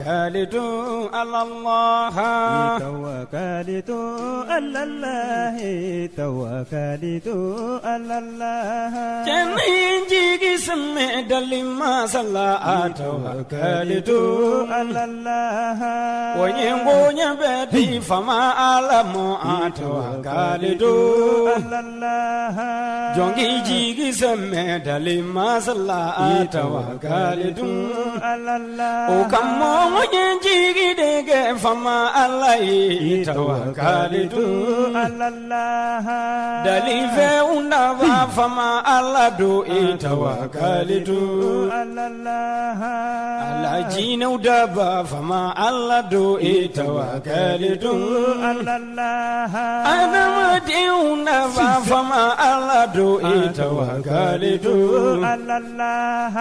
Kalitu Allah Tawakalitu ala Allah tawakalitu ala Allah Cɛnin jigi sɛmɛ dali masa la tawakalitu ala Allah O ye bonya bɛ di fama Ala ma tawakalitu ala Allah Jɔnki jigi sɛmɛ dali masa la tawakalitu ala Allah O ka mɔgɔ ye jigi de kɛ fama Ala ye tawakalitu ala Allah Dalifɛnw nafa fama Ala don i tawakalitu ala Allah Ala jinɛw daba fama Ala don i tawakalitu ala Allah Adamadenw nafa fama Ala don i tawakalitu ala Allah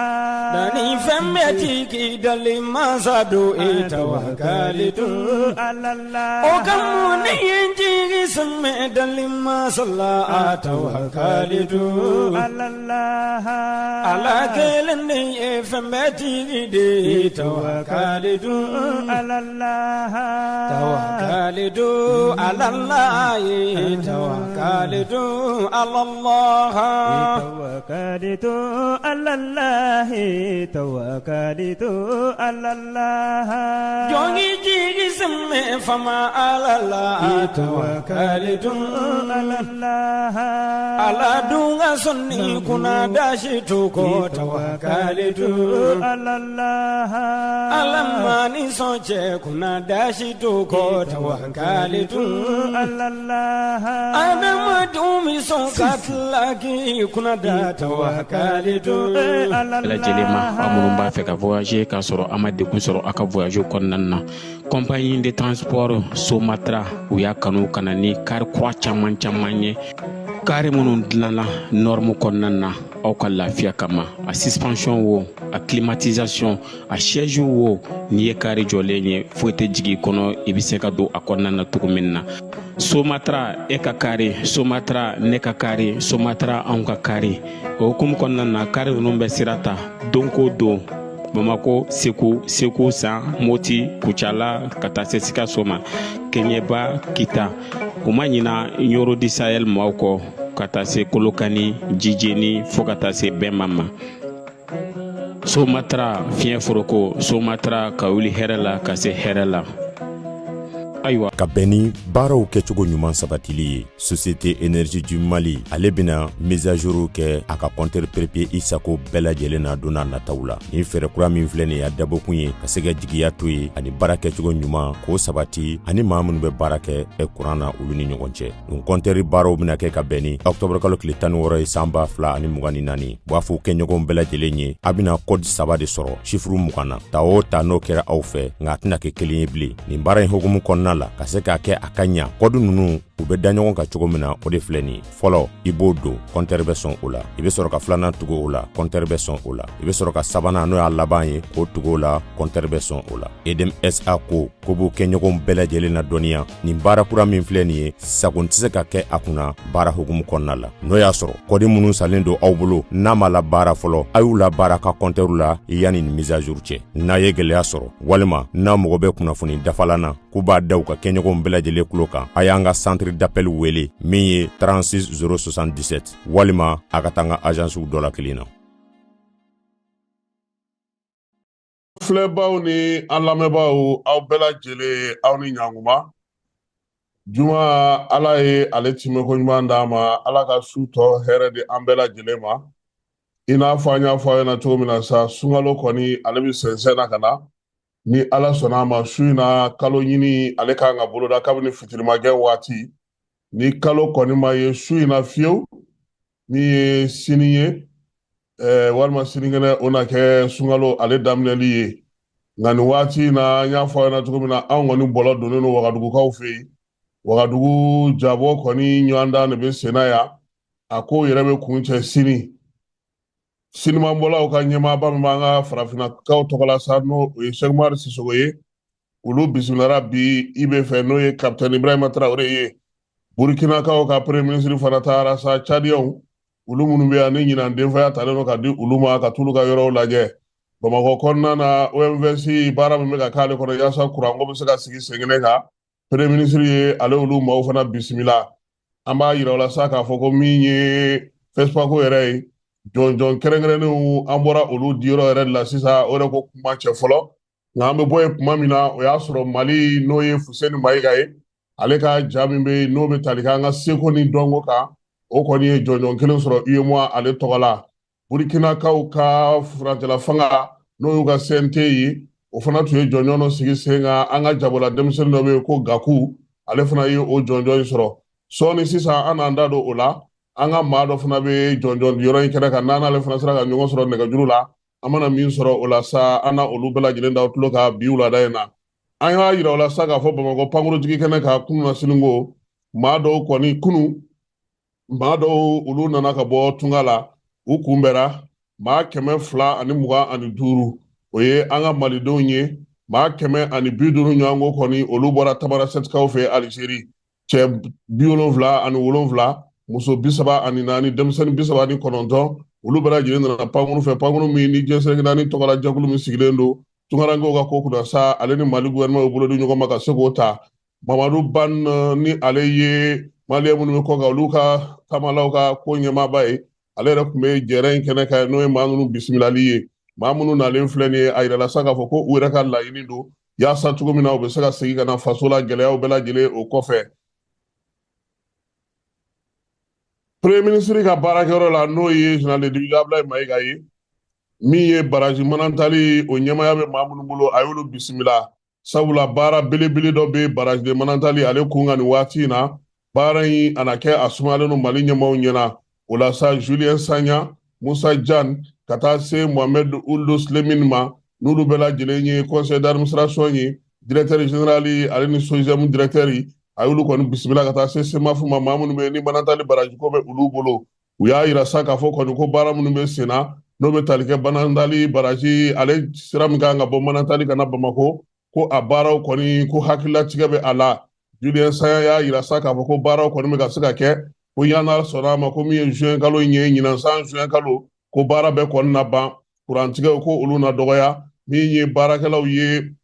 Dani fɛn bɛɛ tigi dali masa don i tawakalitu ala Allah O ka mun ne ye jigi sɛmɛ dali masa la tawakalitu ala Allah Ala kelen de ye fɛn bɛɛ tigi de ye tawakalitu ala Allah Tawakalitu ala Allah ye tawakalitu ala Allah Tawakalitu ala Allah tawakalitu ala Allah Jɔnki jigi sɛmɛ fama Ala la tawakalitu ala Allah Ala dun ka sɔnni kunna dasi to kɔ tawakalitu ala Allah Ala ma ni sɔn cɛ kunna dasi to kɔ tawakalitu ala Allah Adamadenw bɛ sɔn ka tila k'i kunna da tawakalitu ala Bɛɛ lajɛlen ma aw minnu b'a fɛ ka voyager k'a sɔrɔ a ma degun sɔrɔ a ka voyage kɔnɔna na, compagnie de transport Somatra, u y'a kanu ka na ni kari kura caman caman ye, kari minnu dilanna norme kɔnɔna na aw ka lafiya kama. A suspension wo, a climatisation, a siège wo, n'i ye kari jɔlen ye, foyi tɛ jigin i kɔnɔ, i bɛ se ka don a kɔnɔna na cogo min na. Somatra, e ka kari Somatra, ne ka kari Somatra, anw ka kari. O hukumu kɔnɔna na, kari ninnu bɛ sira ta don ko don Bamako, Segu, Segu San, Moti, Kucala, ka taa se Sikaso ma, Keɲeba, Kita. U ma ɲina Ɲoro di Sahel maaw kɔ, ka taa se Kolokani, Jijeni, fo ka taa se Bɛnma ma. Somatra fiɲɛ foroko, Somatra ka wuli hɛrɛ la ka se hɛrɛ la. Ayiwa, Ka bɛn ni baaraw kɛcogo ɲuman sabatili ye, Société Énergie du Mali, ale bɛna mise à jour kɛ a ka compteur prépayé i sago bɛɛ lajɛlen na don n'a nataw la. Nin fɛɛrɛ kura min filɛ nin ye, a dabɔkun ye ka se ka jigiya to ye ani baara kɛcogo ɲuman k'o sabati ani maa minnu bɛ baara kɛ kuran na, olu ni ɲɔgɔn cɛ. Nin compteur baaraw bɛna kɛ ka bɛn ni octobre kalo tile 16 ye san 2024. U b'a fɔ kɛɲɔgɔnw bɛɛ lajɛlen ye, a bɛna code saba de sɔrɔ chiffre 20 na. Ta o ta, n'o kɛra aw fɛ, nka a tɛna kɛ kelen ye bilen. Nin baara in hukumu kɔnɔna la, ka se k'a kɛ a ka ɲa, code ninnu u bɛ da ɲɔgɔn kan cogo min na, o de filɛ nin ye. Fɔlɔ, i b'o don, compteur bɛ sɔn o la. I bɛ sɔrɔ ka filanan tugu o la, compteur bɛ sɔn o la. I bɛ sɔrɔ ka sabanan, n'o y'a laban ye, k'o tugu o la, compteur bɛ sɔn o la. EDM SA ko b'u kɛɲɔgɔnw bɛɛ lajɛlen na dɔnniya, nin baara kura min filɛ nin ye, sago tɛ se ka kɛ a kunna baara hukumu kɔnɔna la. N'o y'a sɔrɔ code minnu salen don aw bolo, n'a ma la baara fɔlɔ, a y'u la baara ka compteur la yanni nin mise à jour cɛ. N'a ye gɛlɛya sɔrɔ walima n'a mago bɛ kunnafoni dafalan na, k'u b'a da u ka kɛɲɔgɔnw bɛɛ lajɛlen tulo kan, a y'an ka centre d'appel wele min ye 36 077, walima a ka taa an ka agencew dɔ la kelen na. Filɛbaw ni an lamɛnbaaw, aw bɛɛ lajɛlen, aw ni ɲankuma. Juma, Ala ye ale timɛko ɲuman d'an ma. Ala ka su tɔ hɛrɛ di an bɛɛ lajɛlen ma. I n'a fɔ an y'a fɔ aw ɲɛna cogo min na sa, sunkalo kɔni, ale bɛ sɛnsɛn na ka na. Ni Ala sɔnna a ma, su in na, kalo ɲini ale kan ka boloda kabini fitirimakɛ waati. Ni kalo kɔni ma ye su in na fiyewu, min ye sini ye walima sinikɛnɛ, o na kɛ sunkalo ale daminɛli ye. Nka nin waati in na, an y'a fɔ aw ɲɛna cogo min na, anw kɔni bɔlɔ donnen don Wagadugukaw fɛ yen. Wagadugu jabɔ kɔni ɲɔgɔndan de bɛ sen na yan. A kow yɛrɛ bɛ kuncɛ sini. Sinimanbɔlaw ka ɲɛmaaba min b'an ka farafinnakaw tɔgɔ la sa, n'o o ye Sɛki Umaru Sisoko ye, olu bisimilara bi i bɛ fɛ, n'o ye capitaine Ibrahima Traoré ye. Burkinakaw ka premier ministre fana taara sa. Tchadiens, olu minnu bɛ yan ni ɲinan denfaya talen don ka di olu ma ka t'olu ka yɔrɔw lajɛ. Bamakɔ kɔnɔna na, OMVS baara min bɛ ka k'ale kɔnɔ yaasa kuranko bɛ se ka sigi sen kelen kan, premier ministre ye ale olu maaw fana bisimila. An b'a yira o la sa k'a fɔ ko min ye FESPACO yɛrɛ ye, jɔnjɔn kɛrɛnkɛrɛnnenw, an bɔra olu diyɔrɔ yɛrɛ de la sisan. O yɛrɛ ko kuma cɛ fɔlɔ, nka an bɛ bɔ yen tuma min na, o y'a sɔrɔ Mali, n'o ye Fuseni Mayiga ye, ale ka ja min bɛ yen n'o bɛ tali kɛ an ka seko ni dɔnko kan, o kɔni ye jɔnjɔn kelen sɔrɔ UEMOA ale tɔgɔ la. Burukinakaw ka furancɛla fanga, n'o y'u ka CNT ye, o fana tun ye jɔnjɔn dɔ sigi sen kan. An ka jagola denmisɛnnin dɔ bɛ yen ko Gaku, ale fana ye o jɔnjɔn in sɔrɔ. Sɔɔni sisan, an n'an da don o la. An ka maa dɔ fana bɛ jɔnjɔn diyɔrɔ in kɛnɛ kan, n'an n'ale fana sera ka ɲɔgɔn sɔrɔ nɛgɛjuru la, an mana min sɔrɔ o la sa, an na olu bɛɛ lajɛlen da tulo kan bi wulada in na. An y'a yira o la sa k'a fɔ Bamakɔ pankurujigi kɛnɛ kan kunun na siniko, maa dɔw kɔni kunun, maa dɔw olu nana ka bɔ tunga la, u kunbɛra. Maa 225, o ye an ka malidenw ye. Maa 150 ɲɔgɔnko kɔni, olu bɔra Tamarasɛtikaw fɛ Alizeri. Cɛ 77, muso 34, denmisɛnnin 39, olu bɛɛ lajɛlen nana pankuru fɛ, pankuru min ni diɲɛ seleke naani tɔgɔla jɛkulu min sigilen don tunkarankew ka ko kunna sa, ale ni Mali gouvernement y'u bolo di ɲɔgɔn ma ka se k'o ta. Mamadu Ban, ni ale ye maliyɛn minnu bɛ kɔ kan, olu ka taamalaw ka ko ɲɛmaaba ye, ale yɛrɛ tun bɛ jɛrɛ in kɛnɛ kan, n'o ye maa ninnu bisimilali ye. Maa minnu nalen filɛ nin ye, a yirala sa k'a fɔ ko u yɛrɛ ka laɲini don yaasa cogo min na u bɛ se ka segin ka na faso la gɛlɛyaw bɛɛ lajɛlen o kɔfɛ. Premier ministre ka baarakɛyɔrɔ la, n'o ye général de division Abdoulaye Mayiga ye, min ye baraji Manantali, o ɲɛmaaya bɛ maa minnu bolo, a y'olu bisimila, sabula baara belebele dɔ bɛ baraji de Manantali ale kun kan nin waati in na. Baara in a na kɛ, a sumayalen don Mali ɲɛmaaw ɲɛna. O la sa, Julien Sanya, Musa Jan, ka taa se Mohamed Ould Slemin ma, n'olu bɛɛ lajɛlen ye conseil d'administration ye, directeur général ale ni SOGEM directeur, a y'olu kɔni bisimila, ka taa se SEMAF ma, maa minnu bɛ ni Manantali baraji ko bɛ olu bolo. U y'a yira sa k'a fɔ kɔni ko baara minnu bɛ sen na, n'o bɛ tali kɛ Manantali baraji ale sira min kan ka bɔ Manantali ka na Bamakɔ, ko a baaraw kɔni, ko hakililatigɛ bɛ a la. Julien Sanya y'a yira sa k'a fɔ ko baaraw kɔni bɛ ka se ka kɛ, ko yan'a sɔnna a ma, ko min ye juin kalo in ye, ɲinan san juin kalo, ko baara bɛɛ kɔni na ban, kurantigɛw ko olu na dɔgɔya. Min ye baarakɛlaw ye,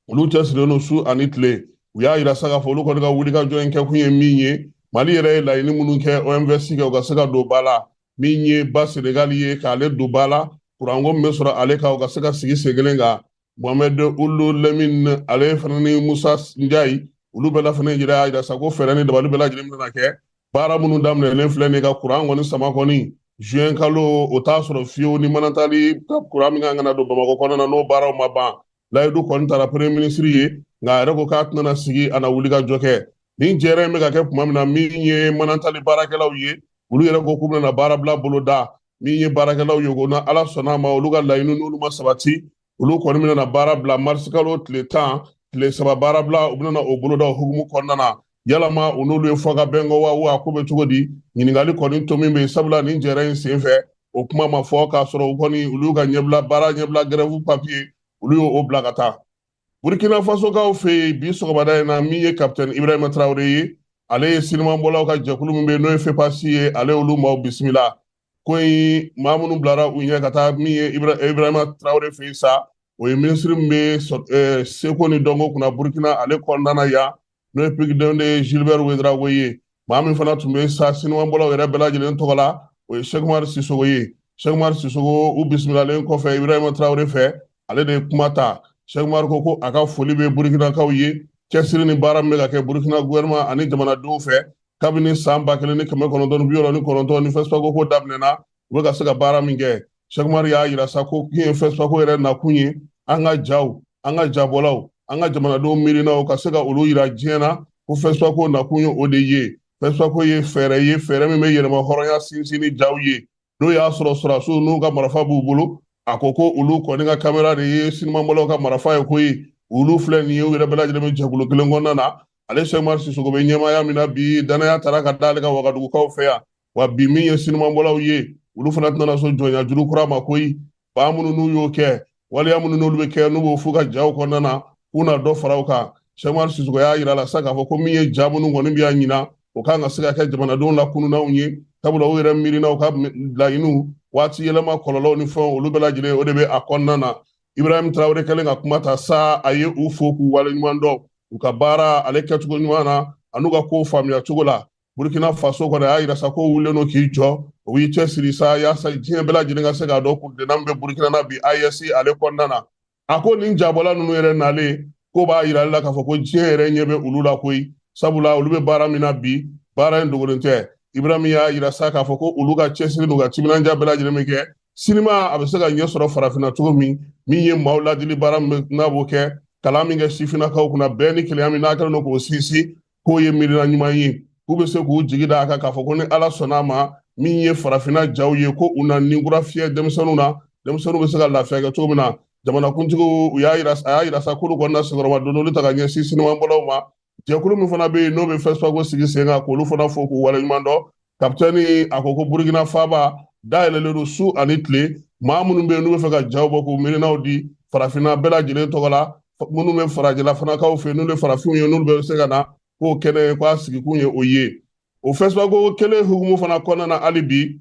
olu cɛsirilen don su ani tile. U y'a yira sa k'a fɔ olu kɔni ka wulikajɔ in kɛkun ye min ye, Mali yɛrɛ ye laɲini minnu kɛ OMVS kɛ, u ka se ka don ba la. Min ye ba Senegali ye, k'ale don ba la, kuranko min bɛ sɔrɔ ale kan, u ka se ka sigi sen kelen kan. Mohamed Ould Lemine, ale fana ni Musa Njayi, olu bɛɛ la fana yɛrɛ y'a yira sa ko fɛɛrɛ ni dabali bɛɛ lajɛlen bɛna kɛ. Baara minnu daminɛlen filɛ nin ye ka kuran kɔni sama kɔni, juin kalo o t'a sɔrɔ fiyewu ni Manantali ka kuran min kan ka na don Bamakɔ kɔnɔna na, n'o baaraw ma ban. Layidu kɔni tara premier ministre ye, nka a yɛrɛ ko k'a tɛna sigi, a na wuli ka jɔ kɛ. Nin jɛrɛ in bɛ ka kɛ tuma min na, min ye Manantali baarakɛlaw ye, olu yɛrɛ ko k'u bɛna baarabila boloda. Min ye baarakɛlaw ye, ko na Ala sɔnna a ma, olu ka laɲini n'olu ma sabati, olu kɔni bɛna na baara bila marisikalo tile 10, tile 3 baarabila, u bɛna o boloda. O hukumu kɔnɔna na, yalama u n'olu ye fɔ ka bɛn kɔ wa, a ko bɛ cogo di? Ɲininkali kɔni to min bɛ yen, sabula nin jɛrɛ in sen fɛ, o kuma ma fɔ, k'a sɔrɔ u kɔni olu y'u ka ɲɛbila baara, ɲɛbila grève papier, olu y'o bila ka taa. Burkina Fasokaw fɛ yen bi sɔgɔmada in na, min ye capitaine Ibrahima Traoré ye, ale ye sinimabɔlaw ka jɛkulu min bɛ yen n'o ye FEPACI ye, ale y'olu maaw bisimila. Ko in maa minnu bilara u ɲɛ ka taa min ye Ibrahima Traoré fɛ yen sa, o ye minisiri min bɛ seko ni dɔnko kunna Burkina ale kɔnɔna na yan, n'o ye Piki Gilbert Ouédraogo ye. Maa min fana tun bɛ sa sinimabɔlaw yɛrɛ bɛɛ lajɛlen tɔgɔ la, o ye Cheick Oumar Sissoko ye. Cheick Oumar Sissoko, u bisimilalen kɔfɛ Ibrahima Traoré fɛ, ale de ye kuma ta. Cheick Oumar ko ko a ka foli bɛ Burkinakaw ye, cɛsiri ni baara min bɛ ka kɛ Burkina gouvernement ani jamanadenw fɛ kabini san 1969 ni FESPACO ko daminɛna, u bɛ ka se ka baara min kɛ. Cheick Oumar y'a yira sa ko min ye FESPACO yɛrɛ nakun ye, an ka jaw, an ka jabɔlaw, an ka jamanadenw miirinaw ka se ka olu yira diɲɛ na, ko FESPACO nakun ye o de ye. FESPACO ye fɛɛrɛ ye, fɛɛrɛ min bɛ yɛlɛma hɔrɔnya sinsin ni jaw ye, n'o y'a sɔrɔ sɔrɔdasiw n'u ka marifa b'u bolo. A ko ko olu kɔni ka kamera de ye sinimabɔlaw ka marifa ye koyi. Olu filɛ nin ye, u yɛrɛ bɛɛ lajɛlen bɛ jɛkulu kelen kɔnɔna na. Ale Cheick Oumar Sissoko bɛ ɲɛmaaya min na bi, danaya taara ka d'ale kan Wagadugukaw fɛ yan. Wa bi, min ye sinimabɔlaw ye, olu fana tɛna sɔn jɔnya juru kura ma koyi. Ba minnu n'u y'o kɛ, waleya minnu n'olu bɛ kɛ, n'u b'o f'u ka jaw kɔnɔna na, k'u na dɔ fara o kan. Cheick Oumar Sissoko y'a yira la sa k'a fɔ ko min ye ja minnu kɔni bɛ yan ɲinan, o kan ka se ka kɛ jamanadenw lakununnaw ye, sabula u yɛrɛ miirinaw ka laɲiniw, Waati yɛlɛma kɔlɔlɔw ni fɛnw, olu bɛɛ lajɛlen, o de bɛ a kɔnɔna na. Ibrahim Traoré kɛlen ka kuma ta sa, a ye u fo k'u waleɲuman dɔn u ka baara ale kɛcogo ɲuman na an'u ka kow faamuya cogo la. Burkina Faso kɔni, a y'a yira sa ko wulilen don k'i jɔ, o y'i cɛsiri sa yaasa diɲɛ bɛɛ lajɛlen ka se k'a dɔn kuntilenna min bɛ Burkina na bi AES ale kɔnɔna na. A ko nin jabɔla ninnu yɛrɛ nalen ko b'a yira ale la k'a fɔ ko diɲɛ yɛrɛ ɲɛ bɛ olu la koyi, sabula olu bɛ baara min na bi, baara in dogolen tɛ. Ibrahim y'a yira sa k'a fɔ ko olu ka cɛsiri n'u ka timinandiya bɛɛ lajɛlen min kɛ sinima, a bɛ se ka ɲɛ sɔrɔ farafinna cogo min, min ye maaw ladili baara min n'a b'o kɛ, kalan min kɛ sifinnakaw kunna, bɛɛ ni kelenya min n'a kɛlen don k'o sinsin, k'o ye miirina ɲuman ye, k'u bɛ se k'u jigi da a kan k'a fɔ ko ni Ala sɔnna a ma, min ye farafinna jaw ye, ko u na ninkura fiyɛ denmisɛnninw na, denmisɛnninw bɛ se ka lafiya kɛ cogo min na. Jamanakuntigiw, u y'a yira, a y'a yira sa k'olu kɔni na senkɔrɔma dondoli ta ka ɲɛsin sinimabɔlaw ma. Jɛkulu min fana bɛ yen n'o bɛ FESPACO sigi sen kan, k'olu fana fo k'u waleɲuman dɔn. Kapitɛni a ko ko Burukina faaba dayɛlɛlen don su ani tile, maa minnu bɛ yen n'u bɛ fɛ ka jaw bɔ k'u miirinaw di farafinna bɛɛ lajɛlen tɔgɔ la, minnu bɛ farajɛla fanakaw fɛ yen, n'olu ye farafinw ye, n'olu bɛ se ka na k'o kɛnɛ k'a sigikun ye o ye. O FESPACO kelen hukumu fana kɔnɔna na, hali bi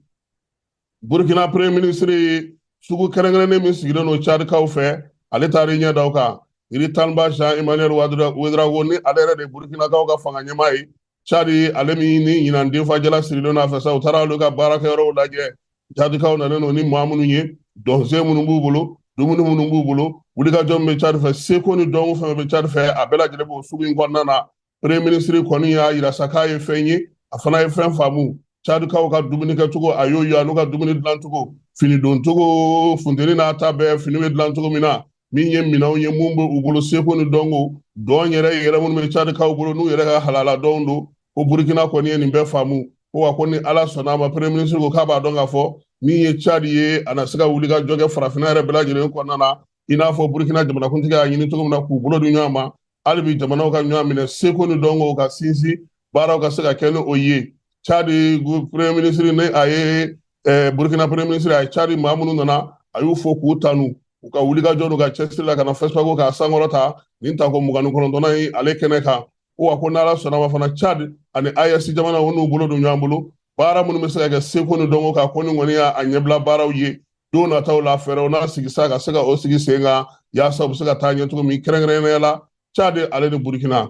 Burkina Premier ministre, sugu kɛrɛnkɛrɛnnen min sigilen don Tchadikaw fɛ, ale taara ɲɛ da o kan. Iri Tanba Jean Emmanuel Ouedraogo, ni ale yɛrɛ de Burkinakaw ka fanga ɲɛmaa ye Tchad, ale min ni ɲinan denfajala sirilen don a fɛ sa, u taara olu ka baarakɛyɔrɔw lajɛ. Tchadikaw nalen don ni maa minnu ye, dɔnsen minnu b'u bolo, dumuni minnu b'u bolo, wulikajɔ min bɛ Tchad fɛ, seko ni dɔnko fɛn bɛ Tchad fɛ, a bɛɛ lajɛlen b'o sugu in kɔnɔna na. Premier ministre kɔni y'a yira sa k'a ye fɛn ye, a fana ye fɛn faamu. Tchadikaw ka dumuni kɛcogo, a y'o ye, a n'u ka dumuni dilancogo, fini doncogo, funteni n'a ta bɛɛ, fini bɛ dilan cogo min na, min ye minɛnw ye mun bɛ u bolo, seko ni dɔnko, dɔn yɛrɛ yɛrɛ minnu bɛ Tchadikaw bolo, n'u yɛrɛ ka halala dɔn don, ko Burkina kɔni ye nin bɛɛ faamu. Ko wa ko ni Ala sɔnna a ma, Premier ministre ko k'a b'a dɔn k'a fɔ min ye Tchad ye, a na se ka wuli ka jɔ kɛ farafinna yɛrɛ bɛɛ lajɛlen kɔnɔna na, i n'a fɔ Burkina jamanakuntigi y'a ɲini cogo min na, k'u bolo di ɲɔgɔn ma, hali bi jamanaw ka ɲɔgɔn minɛ, seko ni dɔnko ka sinsin, baaraw ka se ka kɛ ni o ye. Tchad Premier ministre ni a ye Burkina Premier ministre, a ye Tchad maa minnu nana, a y'u fo k'u tanu u ka wulikajɔ n'u ka cɛsiri la ka na FESPACO k'a sankɔrɔ ta nin tako 29nan ye ale kɛnɛ kan. Ko wa ko n'Ala sɔnna ma fana, Tchad ani AES jamanaw n'u bolo don ɲɔgɔn bolo, baara minnu bɛ se ka kɛ seko ni dɔnko kan, ko ni kɔni y'a ɲɛbila baaraw ye don nataw la, fɛɛrɛw n'a sigi sa ka se ka o sigi sen kan yaasa u bɛ se ka taa ɲɛ cogo min, kɛrɛnkɛrɛnnenya la Tchad ale ni Burkina.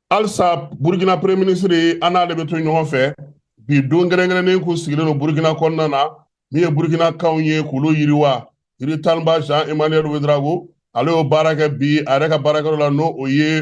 Halisa Burkina Premier ministre, an n'ale bɛ to ɲɔgɔn fɛ bi. Don kɛrɛnkɛrɛnnen kun sigilen don Burkina kɔnɔna na, min ye Burkina kanw ye k'olu yiriwa. Iri Tanba Jean Emmanuel Ouedraogo, ale y'o baara kɛ bi a yɛrɛ ka baarakɛyɔrɔ la, n'o o ye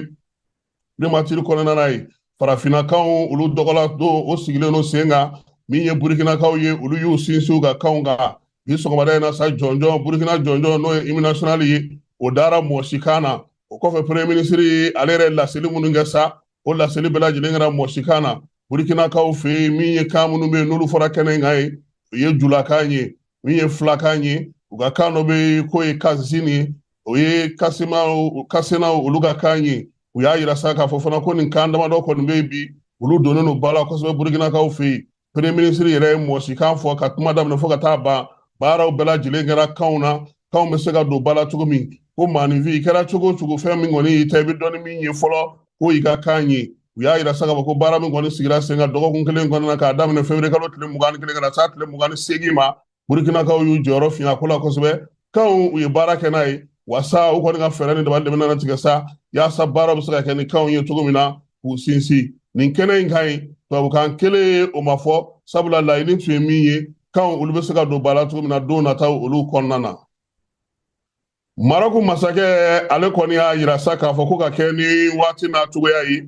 primature kɔnɔna na ye. Farafinna kanw, olu dɔgɔla don o sigilen don sen kan. Min ye Burkinakaw ye, olu y'u sinsin u ka kanw kan. Bi sɔgɔmada in na sa, jɔnjɔn Burkina jɔnjɔn, n'o ye hymne national ye, o dara mɔsikan na. O kɔfɛ, Premier ministre ale yɛrɛ laseli minnu kɛ sa, o laseli bɛɛ lajɛlen kɛra mɔsikan na Burkinakaw fɛ yen. Min ye kan minnu bɛ yen n'olu fɔra kɛnɛ in kan ye, o ye julakan ye, min ye filakan ye, u ka kan dɔ bɛ yen k'o ye kazini ye, o ye kasimaw kasenaw olu ka kan ye. U y'a yira sa k'a fɔ fana ko nin kan damadɔ kɔni bɛ yen bi, olu donnen don ba la kosɛbɛ Burkinakaw fɛ yen. Premier ministre yɛrɛ ye mɔsikan fɔ ka kuma daminɛ fo ka taa ban, baaraw bɛɛ lajɛlen kɛra kanw na, kanw bɛ se ka don ba la cogo min. Ko maaninfin, i kɛra cogo o cogo, fɛn min kɔni y'i ta, i bɛ dɔn ni min ye fɔlɔ, k'o y'i ka kan ye. U y'a yira sa k'a fɔ ko baara min kɔni sigira sen kan dɔgɔkun kelen kɔnɔna na, k'a daminɛ février kalo tile 21 ka na s'a tile 28 ma, Burkinakaw y'u jɔyɔrɔ fiɲɛ a ko la kosɛbɛ. Kanw, u ye baara kɛ n'a ye wasa u kɔni ka fɛɛrɛ ni dabali de bɛna tigɛ sa yaasa baara bɛ se ka kɛ ni kanw ye cogo min na k'u sinsin. Nin kɛnɛ in kan ɲi, tubabukan kelen o ma fɔ, sabula laɲini tun ye min ye, kanw olu bɛ se ka don ba la cogo min na don nataw olu kɔnɔna na. Marɔku masakɛ, ale kɔni y'a yira sa k'a fɔ ko ka kɛ ni waati n'a cogoya ye,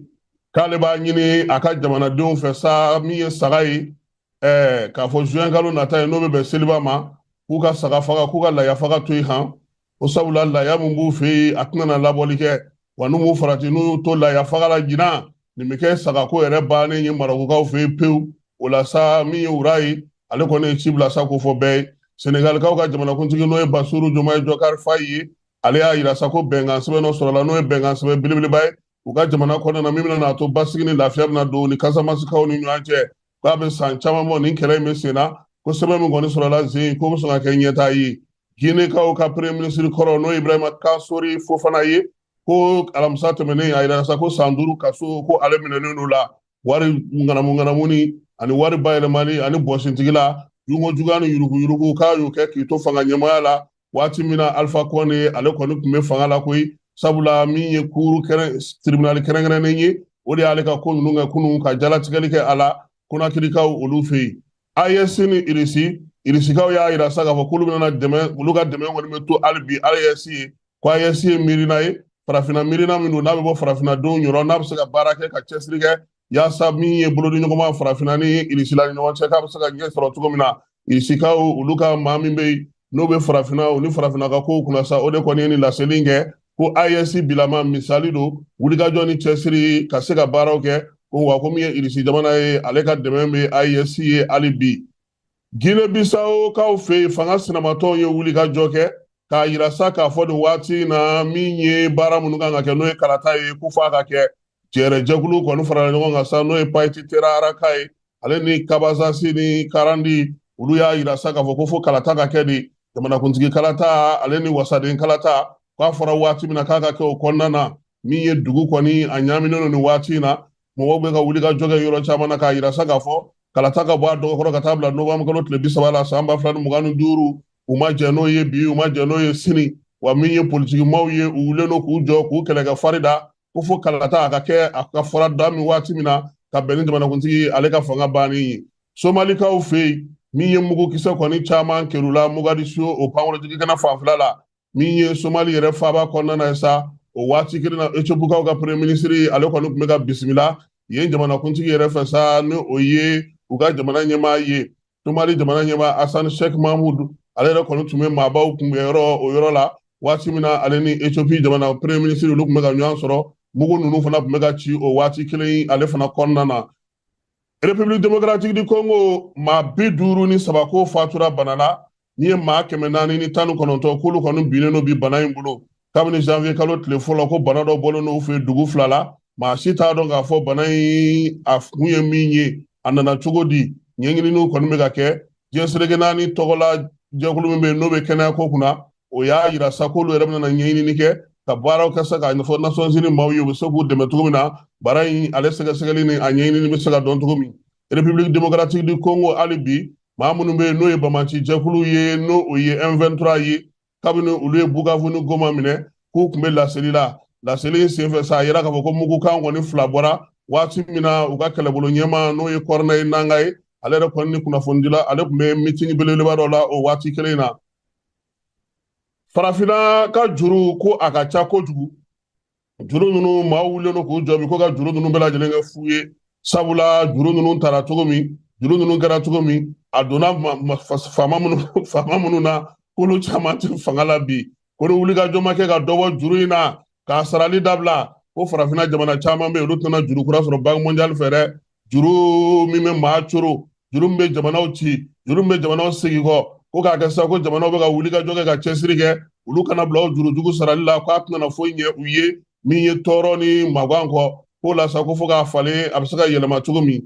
k'ale b'a ɲini a ka jamanadenw fɛ sa, min ye saga ye, k'a fɔ juin kalo nata ye, n'o bɛ bɛn seliba ma, k'u ka saga faga, k'u ka laya faga to yen han. O sabula laya min b'u fɛ yen, a tɛna na labɔli kɛ wa. N'u m'u farati, n'u y'u to laya faga la ɲinan, nin bɛ kɛ sagako yɛrɛ bannen ye Marɔkukaw fɛ yen pewu. O la sa, min ye wura ye, ale kɔni ye ci bila sa k'o fɔ bɛɛ ye. Senegalikaw ka jamanakuntigi, n'o ye Basiru Jomayi Jɔkari Fayi ye, ale y'a yira sa ko bɛnkan sɛbɛn dɔ sɔrɔla, n'o ye bɛnkan sɛbɛn belebeleba ye u ka jamana kɔnɔna na, min bɛna n'a to basigi ni lafiya bɛna don ni Kasamasikaw ni ɲɔgɔn cɛ. K'a bɛ san caman bɔ nin kɛlɛ in bɛ sen na, ko sɛbɛn min kɔni sɔrɔla zen, k'o bɛ sɔn ka kɛ ɲɛtaa ye. Ginekaw ka Premier ministre kɔrɔ, n'o ye Ibrahima Kasori Fofana ye, ko alamisa tɛmɛnen, a yira sa ko san 5 kaso, ko ale minɛnen don la wari ŋanamu ŋanamuni ani wari bayɛlɛmali ani bɔsintigi la. Junko juguya ni yuruguyurugu k'a y'o kɛ k'i to fanga ɲɛmaaya la waati min na Alpha Condé ale kɔni tun bɛ fanga la koyi. Sabula min ye cour tribunal kɛrɛnkɛrɛnnen ye, o de y'ale ka ko ninnu kɛ kunun ka jalatigɛli kɛ a la Konakirikaw olu fɛ yen. AES ni Irisi, Irisikaw y'a yira sa k'a fɔ k'olu bɛna dɛmɛ, olu ka dɛmɛ kɔni bɛ to hali bi AES ye, ko AES ye miirina ye, farafinna miirina min don n'a bɛ bɔ farafinna denw yɔrɔ, n'a bɛ se ka baara kɛ ka cɛsiri kɛ yaasa min ye bolodiɲɔgɔnma farafinna ni Irisila ni ɲɔgɔn cɛ k'a bɛ se ka ɲɛ sɔrɔ cogo min na. Irisikaw olu ka maa min bɛ yen n'o bɛ farafinna o ni farafinna ka kow kunna sa, o de kɔni ye nin laseli in kɛ ko AES bilama misali don wulikajɔ ni cɛsiri ka se ka baaraw kɛ, ko wa ko min ye Irisi jamana ye, ale ka dɛmɛ bɛ AES ye hali bi. Guinée Bissau kaw fɛ yen, fanga sinamatɔnw ye wulikajɔ kɛ k'a yira sa k'a fɔ nin waati in na min ye baara minnu kan ka kɛ n'o ye kalata ye, ko f'a ka kɛ. Jɛrɛjɛkulu kɔni farala ɲɔgɔn kan sa, n'o ye Payiti Teraraka ye, ale ni Kabazasi ni Karandi, olu y'a yira sa k'a fɔ ko fo kalata ka kɛ de, jamanakuntigi kalata ale ni wasaden kalata, k'a fɔra waati min na k'a ka kɛ o kɔnɔna na. Min ye dugu kɔni a ɲaaminen don nin waati in na, mɔgɔw bɛ ka wuli ka jɔ kɛ yɔrɔ caman na k'a yira sa k'a fɔ kalata ka bɔ a dɔgɔkɔrɔ ka taa bila novembre kalo tile 30 la san 2025. U ma jɛn n'o ye bi, u ma jɛn n'o ye sini. Wa min ye politikimaw ye, u wulilen don k'u jɔ k'u kɛlɛkɛ fari da ko fo kalata a ka kɛ a ka fɔra da min waati min na ka bɛn ni jamanakuntigi ale ka fanga banni ye. Somalikaw fɛ yen, min ye mugukisɛ kɔni caman kerula Mogadishu o pankurunjigin kɛnɛ fanfɛla la, min ye Somali yɛrɛ faaba kɔnɔna na ye sa. O waati kelen na, Ethiopikaw ka premier ministre ale kɔni tun bɛ ka bisimila yen jamanakuntigi yɛrɛ fɛ sa, ni o ye u ka jamana ɲɛmaa ye, Somali jamana ɲɛmaa Hassan Sheikh Mahmoud. Ale yɛrɛ kɔni tun bɛ maabaw kunbɛnyɔrɔ o yɔrɔ la waati min na ale ni Ethiopie jamana premier ministre olu tun bɛ ka ɲɔgɔn sɔrɔ. Mugu ninnu fana tun bɛ ka ci o waati kelen ale fana kɔnɔna na. République démocratique du Congo, maa 53 ko fatura bana la, n'i ye maa 419 k'olu kɔni binnen don bi bana in bolo kabini janvier kalo tile fɔlɔ, ko bana dɔ bɔlen don u fɛ dugu fila la. Maa si t'a dɔn k'a fɔ bana in a kun ye min ye, a nana cogo di. Ɲɛɲininiw kɔni bɛ ka kɛ. Diɲɛ seleke naani tɔgɔla jɛkulu min bɛ yen n'o bɛ kɛnɛya ko kunna, o y'a yira sa k'olu yɛrɛ bɛna ɲɛɲinini kɛ ka baaraw kɛ sa k'a ɲɛfɔ Nations Unies maaw ye, u bɛ se k'u dɛmɛ cogo min na baara in ale sɛgɛsɛgɛli ni a ɲɛɲinini bɛ se ka dɔn cogo min. République démocratique du Congo, hali bi maa minnu bɛ yen n'o ye banbaanci jɛkulu ye, n'o o ye M23 ye, kabini olu ye Bukavu ni Goma minɛ, k'u tun bɛ laseli la. Laseli in senfɛ sa, a yira k'a fɔ ko mugukan kɔni fila bɔra waati min na u ka kɛlɛbolo ɲɛmaa n'o ye Corneille Nangaa ye, ale yɛrɛ kɔni ni kunnafonidila ale tun bɛ meeting belebeleba dɔ la o waati kelen in na. Farafinna ka juru ko a ka ca kojugu. Juru ninnu, maaw wulilen don k'u jɔ bi ko ka juru ninnu bɛɛ lajɛlen kɛ fu ye, sabula juru ninnu tara cogo min, juru ninnu kɛra cogo min, a donna faama minnu na, k'olu caman tɛ fanga la bi, ko ni wulikajɔ ma kɛ ka dɔ bɔ juru in na k'a sarali dabila, ko farafinna jamana caman bɛ yen, olu tɛna juru kura sɔrɔ Banque mondiale fɛ dɛ. Juru min bɛ maa coro, juru min bɛ jamanaw ci, juru min bɛ jamanaw segin kɔ, ko k'a kɛ sa ko jamanaw bɛ ka wulikajɔ kɛ ka cɛsiri kɛ olu kana bila o juru jugu sarali la, k'a tɛna foyi ɲɛ u ye min ye tɔɔrɔ ni magan kɔ. K'o la sa ko fo k'a falen, a bɛ se ka yɛlɛma cogo min.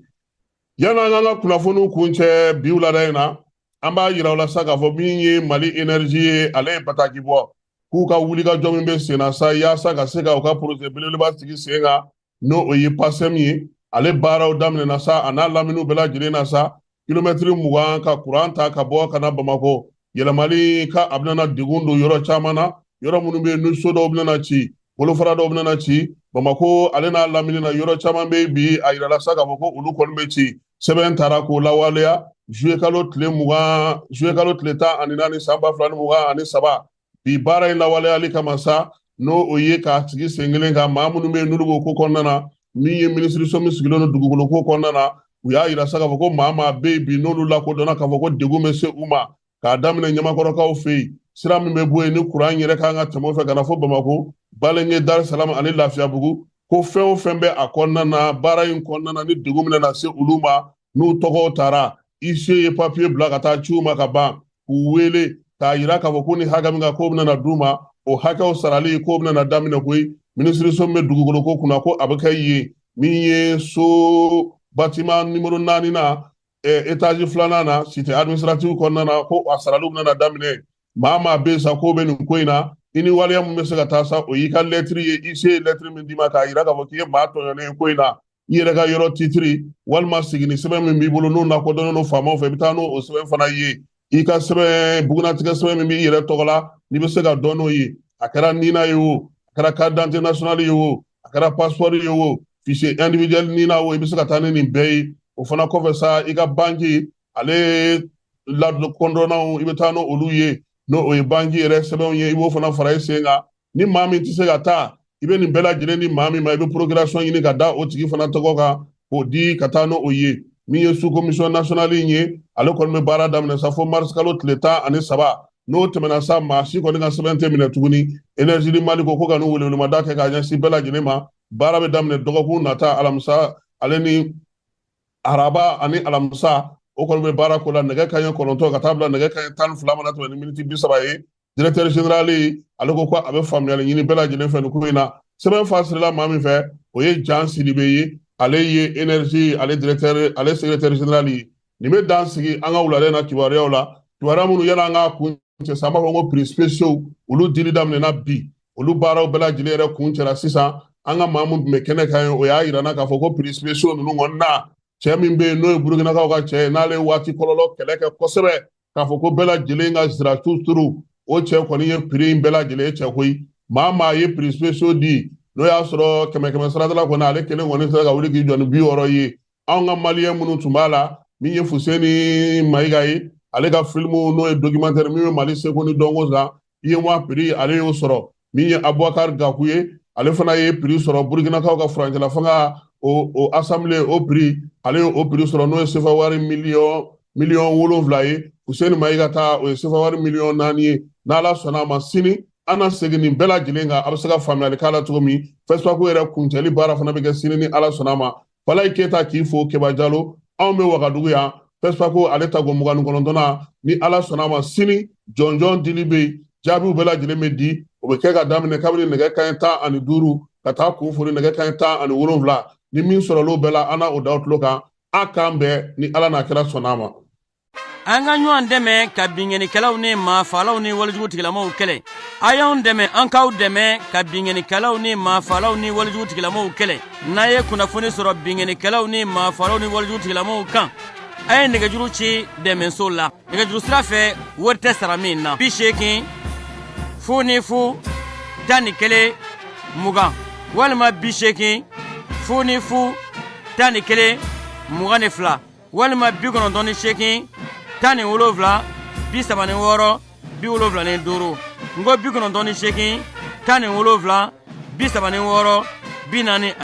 Yanni an k'an ka kunnafoniw kuncɛ bi wulada in na, an b'a yira aw la sa k'a fɔ min ye Mali énergie ye, ale ye bataki bɔ k'u ka wulikajɔ min bɛ sen na sa yaasa ka se ka u ka projet belebeleba sigi sen kan, n'o o ye PACEM ye. Ale baaraw daminɛna sa, a n'a laminiw bɛɛ lajɛlen na sa, kilomɛtiri 20 ka kuran ta ka bɔ ka na Bamakɔ. Yɛlɛmali ka a bɛna degun don yɔrɔ caman na, yɔrɔ minnu bɛ yen ni so dɔw bɛna ci, bolofara dɔw bɛna ci Bamakɔ ale n'a lamini na, yɔrɔ caman bɛ yen bi a yirala sa k'a fɔ ko olu kɔni bɛ ci. Sɛbɛn taara k'o lawaleya juillet kalo tile 20, juillet kalo tile 14 san 2023. Bi baara in lawaleyali kama sa, n'o o ye k'a sigi sen kelen kan, maa minnu bɛ yen n'olu b'o ko kɔnɔna na, min ye minisiriso min sigilen don dugukolo ko kɔnɔna na, u y'a yira sa k'a fɔ ko maa maa bɛ yen bi n'olu lakodɔnna k'a fɔ ko degun bɛ se u ma, k'a daminɛ Ɲamakɔrɔkaw fɛ yen, sira min bɛ bɔ yen ni kuran yɛrɛ kan ka tɛmɛ o fɛ ka na fo Bamakɔ, Balenge, Dar Salam ani Lafiyabugu, ko fɛn o fɛn bɛ a kɔnɔna na, baara in kɔnɔna na, ni degun min nana se olu ma n'u tɔgɔw taara, ICE ye papiye bila ka taa ci u ma ka ban, k'u wele k'a yira k'a fɔ ko ni hakɛ min ka k'o bɛna d'u ma, o hakɛw sarali k'o bɛna daminɛ koyi. Minisiriso min bɛ dugukolo ko kunna, ko a bɛ kɛ yen, min ye so bâtiment numéro 4 na, étage filanan na, cité administrative kɔnɔna na, ko a saraliw bɛna daminɛ. Maa maa bɛ yen sa k'o bɛ nin ko in na, i ni waleya min bɛ se ka taa sa, o y'i ka lɛtiri ye, ICE ye lɛtiri min d'i ma k'a yira k'a fɔ k'i ye maa tɔɲɔnen ye ko in na. I yɛrɛ ka yɔrɔ titiri walima sigini sɛbɛn min b'i bolo, n'o lakodɔnnen don faamaw fɛ, i bɛ taa n'o sɛbɛn fana ye. I ka sɛbɛn bugunnatigɛ sɛbɛn min b'i yɛrɛ tɔgɔ la, n'i bɛ se ka dɔn n'o ye, a kɛra NINA ye o, a kɛra carte d'identité nationale ye o, a kɛra passeport ye o, fichier individuel NINA o, i bɛ se ka taa ni nin bɛɛ ye. O fana kɔfɛ sa, i ka banki ale ladɔndɔnnaw, i bɛ taa n'olu ye, n'o o ye banki yɛrɛ sɛbɛnw ye, i b'o fana fara i sen kan. Ni maa min tɛ se ka taa, i bɛ nin bɛɛ lajɛlen di maa min ma, i bɛ procuration ɲini ka da o tigi fana tɔgɔ kan k'o di ka taa n'o ye. Min ye sous commission nationale in ye, ale kɔni bɛ baara daminɛ sa fo mars kalo tile 13. N'o tɛmɛna sa, maa si kɔni ka sɛbɛn tɛ minɛ tuguni. Énergie du Mali ko ka n'u welewelemada kɛ k'a ɲɛsin bɛɛ lajɛlen ma. Baara bɛ daminɛ dɔgɔkun nata alamisa, ale ni araba ani alamisa, o kɔni bɛ baara ko la nɛgɛ kanɲɛ 9 ka taa bila nɛgɛ kanɲɛ 12 mana tɛmɛ ni miniti 30 ye. Directeur général ale ko ko a bɛ faamuyali ɲini bɛɛ lajɛlen fɛ nin ko in na. Sɛbɛn fasirila maa min fɛ, o ye Jan Sidibe ye, ale ye énergie ale directeur, ale secrétaire général ye. Nin bɛ dan sigi an ka wulada in na kibaruyaw la, kibaruya minnu yala an k'a kun cɛ sa, an b'a fɔ ko prix spéciaux, olu dili daminɛna bi, olu baaraw bɛɛ lajɛlen yɛrɛ kun cɛra sisan. An ka maa min tun bɛ kɛnɛ kan ye, o y'a yira n na k'a fɔ ko prix spéciaux ninnu kɔni na, cɛ min bɛ yen n'o ye Burukinakaw ka cɛ ye, n'ale ye waati kɔlɔlɔ kɛlɛ kɛ kosɛbɛ k'a fɔ ko bɛɛ lajɛlen ka siratu turu, o cɛ kɔni ye prix in bɛɛ lajɛlen ye cɛ koyi. Maa ye prix spéciaux di, n'o y'a sɔrɔ kɛmɛ kɛmɛ saradala kɔni, ale kelen kɔni sera ka wuli k'i jɔ ni 60 ye. Anw ka maliyɛn minnu tun b'a la, min ye Fuseni Mayiga ye, ale ka filimu n'o ye documentaire min bɛ Mali seko ni dɔnko kan, UEMOA prix, ale y'o sɔrɔ. Min ye Abubakar Gaku ye, ale fana ye prix sɔrɔ Burukinakaw ka furancɛla fanga o assemblée, o prix, ale ye o prix sɔrɔ, n'o ye sefa wari miliyɔn 7 ye. Fuseni Mayiga ta, o ye sefa wari miliyɔn 4 ye. N'Ala sɔnna a ma, sini an na segin nin bɛɛ lajɛlen kan, a bɛ se ka faamuyali k'a la cogo min. FESPACO yɛrɛ kuncɛli baara fana bɛ kɛ sini ni Ala sɔnna a ma. Falayi Keyita k'i fo. Keba Jalo, anw bɛ Wagadugu yan. FESPACO ale tako 29nan, ni Ala sɔnna a ma, sini jɔnjɔn dili bɛ yen, jaabiw bɛɛ lajɛlen bɛ di. O bɛ kɛ ka daminɛ kabini nɛgɛ kanɲɛ 15 ka taa kun fori nɛgɛ kanɲɛ 17. Ni min sɔrɔla o bɛɛ la, an na o da tulo kan. A k'an bɛn ni Ala n'a kɛra sɔnna a ma. An ka ɲɔgɔn dɛmɛ ka binkannikɛlaw ni maafalaw ni walejugu tigilamaw kɛlɛ. A y'anw dɛmɛ, an k'aw dɛmɛ ka binkannikɛlaw ni maafalaw ni walejugu tigilamaw kɛlɛ. N'a ye kunnafoni sɔrɔ binkannikɛlaw ni maafalaw ni walejugu tigilamaw kan, a ye nɛgɛjuru ci dɛmɛso la nɛgɛjuru sira fɛ, wari tɛ sara min na: 80 0 0 11 20 walima 80 0 0 11 22 walima 98 17 36 75. N ko 98 17 36 40.